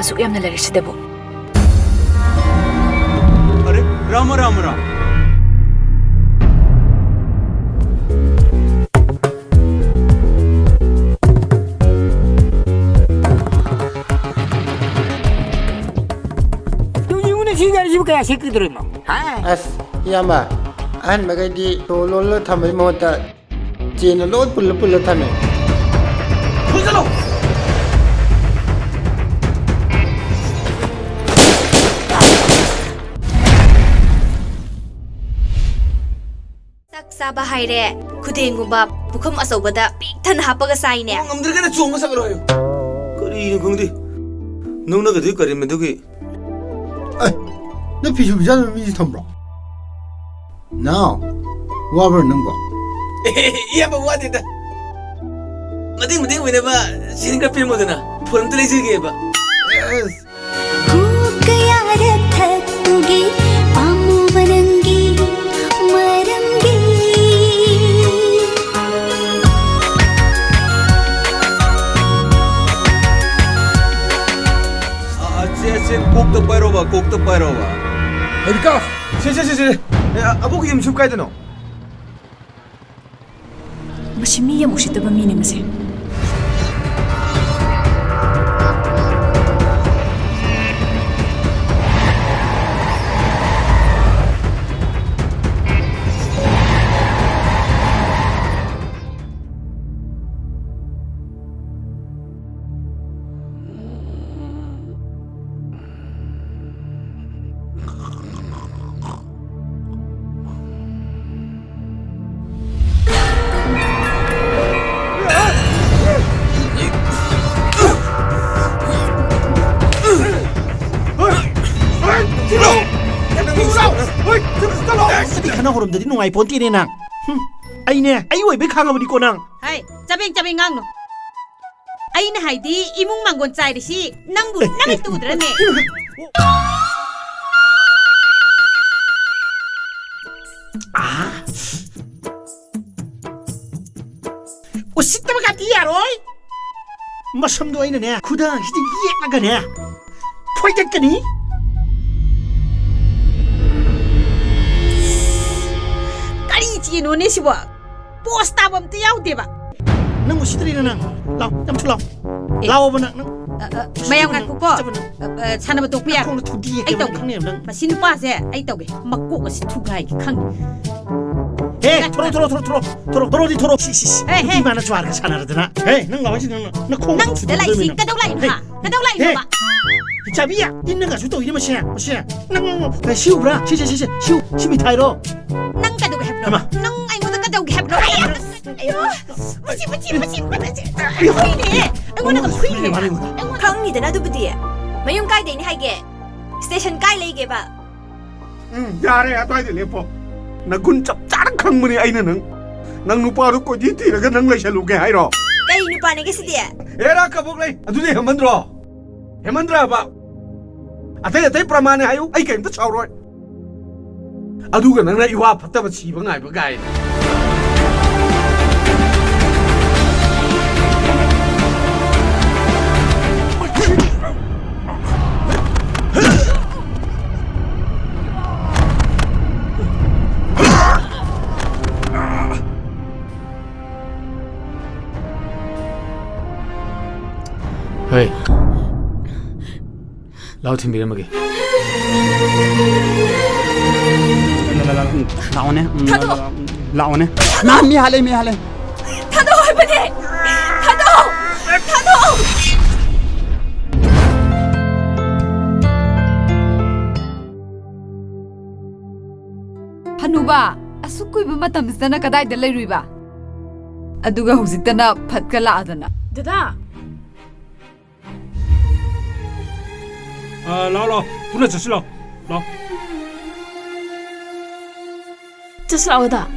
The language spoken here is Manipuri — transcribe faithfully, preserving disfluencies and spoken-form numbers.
ꯑꯁꯨꯛ ꯌꯥꯝꯅ ꯂꯩꯔꯤꯁꯤꯗꯕꯨ? ꯑꯔꯦ, ꯔꯥꯃ ꯔꯥꯃ ꯔꯥꯃ꯫ ꯌꯦꯡꯉꯨꯅꯦ, ꯁꯤ ꯒꯥꯔꯤꯁꯤꯕꯨ ꯀꯌꯥ ꯁꯤꯠꯀꯗꯧꯔꯤꯅꯣ? ꯍꯥ? ꯑꯁ, ꯏꯌꯥꯝꯕ, ꯑꯍꯟꯕꯈꯩꯗꯤ ꯇꯣ ꯂꯣꯜꯂ ꯊꯝꯕꯩ ꯃꯍꯨꯠꯇ ꯆꯦꯟꯅ ꯂꯣꯏ ꯄꯨꯜꯂ ꯄꯨꯜꯂ ꯊꯝꯃꯦ꯫ ꯊꯨꯖꯜꯂꯣ! ꯆꯥꯛ ꯆꯥꯕ ꯍꯥꯏꯔꯦ, ꯈꯨꯗꯦꯡꯒꯨꯝꯕ ꯄꯨꯈꯝ ꯑꯆꯧꯕꯗ ꯄꯤꯛ ꯊꯟꯅ ꯍꯥꯞꯄꯒ ꯆꯥꯏꯅꯦ꯫ ꯉꯝꯗ꯭ꯔꯒꯅ ꯆꯣꯡꯉ ꯆꯠꯂꯣ ꯍꯥꯏꯌꯨ꯫ ꯀꯔꯤꯅꯣ ꯈꯪꯗꯦ, ꯅꯧꯅꯒꯗꯣꯏ ꯀꯔꯦꯝꯅꯗꯨꯒꯤ꯫ ꯑꯦ, ꯅꯪ ꯐꯤ ꯁꯨꯕꯤ ꯆꯥꯅꯕ ꯃꯤꯁꯨ ꯊꯝꯕ꯭ꯔꯣ? ꯅꯥꯎ, ꯋꯥꯕ꯭ꯔꯣ ꯅꯪꯕꯣ? ꯏꯌꯥꯝꯕ, ꯋꯥꯗꯦꯗ꯫ ꯃꯇꯦꯡ ꯃꯇꯦꯡ ꯑꯣꯏꯅꯕ ꯁꯤꯂꯤꯡ ꯈꯔ ꯄꯤꯔꯝꯃꯣꯗꯅ, ꯐꯣꯟ ꯑꯝꯇ ꯂꯩꯖꯒꯦꯕ꯫ ꯑꯁ꯫ ꯀꯣꯛ ꯀꯌꯥꯔꯛ ꯊꯛꯄꯒꯤ ꯄꯥꯝꯃꯨꯕ ꯅꯪꯒꯤ ꯃꯔꯝꯒꯤ꯫ ꯑ, ꯑ, ꯁꯦ, ꯁꯦ, ꯀꯣꯛꯇ ꯄꯥꯏꯔꯣꯕ, ꯀꯣꯛꯇ ꯄꯥꯏꯔꯣꯕ꯫ ꯑꯦ, ꯕꯤꯀꯥꯁ! ꯁꯦ, ꯁꯦ, ꯁꯦ, ꯁꯦ꯫ ꯑꯦ, ꯑ, ꯑꯕꯣꯛꯀꯤ ꯌꯨꯝ ꯁꯤꯕꯨ ꯀꯥꯏꯗꯅꯣ? ꯃꯁꯤ ꯃꯤ ꯌꯥꯝ ꯎꯁꯤꯠꯇꯕ ꯃꯤꯅꯦ ꯃꯁꯦ꯫ ꯈꯠꯅ ꯍꯧꯔꯝꯗꯗꯤ ꯅꯨꯡꯉꯥꯏꯄꯣꯟꯇꯦꯅꯦ ꯅꯪ꯫ ꯍꯨꯝ, ꯑꯩꯅꯦ, ꯑꯩ ꯑꯣꯏꯕꯩ ꯈꯥꯡꯉꯕꯅꯤꯀꯣ ꯅꯪ꯫ ꯍꯩ, ꯆꯕꯦꯡ ꯆꯕꯦꯡ ꯉꯥꯡꯅꯨ꯫ ꯑꯩꯅ ꯍꯥꯏꯗꯤ, ꯏꯃꯨꯡ ꯃꯥꯡꯒꯣꯟ ꯆꯥꯏꯔꯤꯁꯤ ꯅꯪꯕꯨ, ꯅꯪ ꯇꯨꯗ꯭ꯔꯅꯦ? ꯑꯥ꯫ ꯎꯁꯤꯠꯇꯕ ꯀꯥꯇꯤ ꯌꯥꯔꯣꯏ꯫ ꯃꯁꯝꯗꯣ ꯑꯩꯅꯅꯦ, ꯈꯨꯗꯥꯡꯁꯤꯗ ꯌꯦꯠꯂꯒꯅꯦ, ꯐꯣꯏꯗꯠꯀꯅꯤ꯫ ꯀꯔꯤ ꯆꯦꯅꯣꯅꯦ ꯁꯤꯕꯣ? ꯄꯣꯁ ꯇꯥꯕ ꯑꯝꯇ ꯌꯥꯎꯗꯦꯕ꯫ ꯅꯪ ꯎꯁꯤꯠꯇ꯭ꯔꯤꯔ ꯅꯪ? ꯂꯥꯎ, ꯌꯥꯝ ꯊꯨ ꯂꯥꯎ꯫ ꯑꯦ꯫ ꯂꯥꯎꯑꯣꯕ ꯅꯪ, ꯅꯪ꯫ ꯑ, ꯑ, ꯃꯌꯥꯝ ꯉꯥꯏꯈꯣꯀꯣ꯫ ꯆꯠꯄ ꯅꯪ꯫ ꯑ, ꯑ, ꯁꯥꯟꯅꯕ ꯇꯣꯛꯄ ꯌꯥ-, ꯅꯈꯣꯡꯗꯣ ꯊꯨꯗꯦꯛꯀꯦ ꯑꯩ ꯇꯧꯒꯦ꯫ ꯈꯪꯉꯦꯕ ꯅꯪ꯫ ꯃꯁꯤ ꯅꯨꯄꯥꯁꯦ ꯑꯩ ꯇꯧꯒꯦ꯫ ꯃꯀꯣꯛ ꯑꯁꯤ ꯊꯨꯒꯥꯏꯒꯦ ꯈꯪꯉꯦ꯫ ꯍꯦ, ꯉꯥꯏꯈꯣ, ꯊꯣꯔꯛꯑꯣ, ꯉꯥꯏꯈꯣ꯫ ꯊꯣꯔꯛꯑꯣ, ꯊꯣꯔꯛꯑꯣ, ꯊꯣꯔꯛꯑꯣ, ꯊꯣꯔꯛꯑꯣꯗꯤ ꯊꯣꯔꯛꯑꯣ꯫ ꯁꯤ, ꯁꯤ, ꯁꯤ꯫ ꯍꯦ, ꯅꯨꯄꯤ ꯍꯦ꯫ ꯃꯥꯅ ꯖ꯭ꯋꯥꯔꯒ ꯁꯥꯟꯅꯔꯗꯅ꯫ ꯍꯦ, ꯅꯪ ꯂꯥꯛꯑꯣ ꯁꯤꯗ, ꯅꯪ, ꯅꯈꯣꯡ ꯅꯪ ꯁꯤꯗ ꯂꯥꯛꯏꯁꯤ ꯊꯨꯗꯦꯛꯀꯗꯕꯅꯤ ꯅꯪ꯫ ꯀꯩꯗꯧ ꯂꯥꯛꯏꯅꯣ, ꯍꯦ, ꯍꯥ? ꯀꯩꯗꯧ ꯂꯥꯛꯏꯅꯣꯕ? ꯍꯦ, ꯆꯥꯕꯤ, ꯏꯟꯅꯒꯁꯨ ꯇꯧꯏꯅꯦ ꯃꯁꯦ, ꯃꯁꯦ꯫ ꯅꯪ, ꯅꯪ, ꯅꯪ, ꯁꯤ ꯎꯕ꯭ꯔꯥ? ꯁꯤ, ꯁꯤ, ꯁꯤ, ꯁꯤ, ꯁꯤ ꯎ-, ꯁꯤ ꯃꯤꯊꯥꯏꯔꯣ? ꯅꯪ ꯀꯩꯗꯧꯒꯦ ꯍꯥꯏꯕꯅꯣ? ꯍꯩꯃꯥ꯫ ꯅꯪ ꯑꯩꯉꯣꯟꯗ ꯀꯩꯗꯧꯒꯦ ꯍꯥꯏꯕꯅꯣ? ꯑꯩ ꯌꯥꯝ ꯑꯌꯣ! ꯃꯆꯤ, ꯃꯆꯤ, ꯃꯆꯤ, ꯃꯆꯤ, ꯐꯨꯏꯅꯦ! ꯑꯩꯉꯣꯟꯗꯒ ꯐꯨꯏꯅꯦ! ꯑꯩꯉꯣꯟꯗ ꯈꯪꯉꯤꯗꯅ ꯑꯗꯨꯕꯨꯗꯤ꯫ ꯃꯌꯨꯝ ꯀꯥꯏꯗꯩꯅꯦ ꯍꯥꯏꯒꯦ? ꯁ꯭ꯇꯦꯁꯟ ꯀꯥꯏ ꯂꯩꯒꯦꯕ? ꯎꯝ, ꯌꯥꯔꯦ, ꯑꯗ꯭ꯋꯥꯏꯗ ꯂꯦꯞꯄꯣ꯫ ꯅꯒꯨꯟ ꯆꯞ ꯆꯥꯅ ꯈꯪꯕꯅꯤ ꯑꯩꯅ ꯅꯪ꯫ ꯅꯪ ꯅꯨꯄꯥꯗꯣ ꯀꯣꯏꯊꯤ ꯊꯤꯔꯒ ꯅꯪ ꯂꯩꯁꯜꯂꯨꯒꯦ ꯍꯥꯏꯔꯣ? ꯀꯩ ꯅꯨꯄꯥꯅꯦꯒꯦ ꯁꯤꯗꯤ? ꯍꯦꯔꯥ ꯀꯕꯣꯛ ꯂꯩ, ꯑꯗꯨꯗꯤ ꯍꯦꯃꯟꯗ꯭ꯔꯣ? ꯍꯦꯃꯟꯗ꯭ꯔꯕ? ꯑꯇꯩ ꯑꯇꯩ ꯄ꯭ꯔꯃꯥꯟꯅꯦ ꯍꯥꯏꯌꯨ, ꯑꯩ ꯀꯩꯝꯇ ꯁꯥꯎꯔꯣꯏ꯫ ꯑꯗꯨꯒ ꯅꯪꯅ ꯏꯋꯥ ꯐꯠꯇꯕ ꯁꯤꯕ ꯉꯥꯏꯕ ꯀꯥꯏ꯫ ꯍꯣꯏ꯫ ꯂꯥꯎ, ꯊꯤꯟꯕꯤꯔꯝꯃꯒꯦ꯫ ꯂꯥꯛꯑꯣꯅꯦ꯫ ꯎꯝ, ꯊꯥꯗꯣꯛ! ꯂꯥꯛꯑꯣꯅꯦ꯫ ꯅꯍꯥꯟ ꯃꯤ ꯍꯥꯠꯂꯦ, ꯃꯤ ꯍꯥꯠꯂꯦ꯫ ꯊꯥꯗꯣꯛ ꯍꯥꯏꯕꯅꯦ! ꯊꯥꯗꯣꯛ! ꯊꯥꯗꯣꯛ! ꯍꯅꯨꯕꯥ, ꯑꯁꯨꯛ ꯀꯨꯏꯕ ꯃꯇꯝꯁꯤꯗꯅ ꯀꯗꯥꯏꯗ ꯂꯩꯔꯨꯏꯕ? ꯑꯗꯨꯒ ꯍꯧꯖꯤꯛꯇꯅ ꯐꯠꯀ ꯂꯥꯛꯑꯗꯅ꯫ ꯗꯗꯥ! ꯑ, ꯂꯥꯛꯑꯣ, ꯂꯥꯛꯑꯣ꯫ ꯄꯨꯟꯅ ꯆꯠꯁꯤ ꯂꯥꯛꯑꯣ꯫ ꯂꯥꯛꯑꯣ꯫ ꯆꯠꯁꯤ ꯂꯥꯛꯑꯣ, ꯗꯗꯥ꯫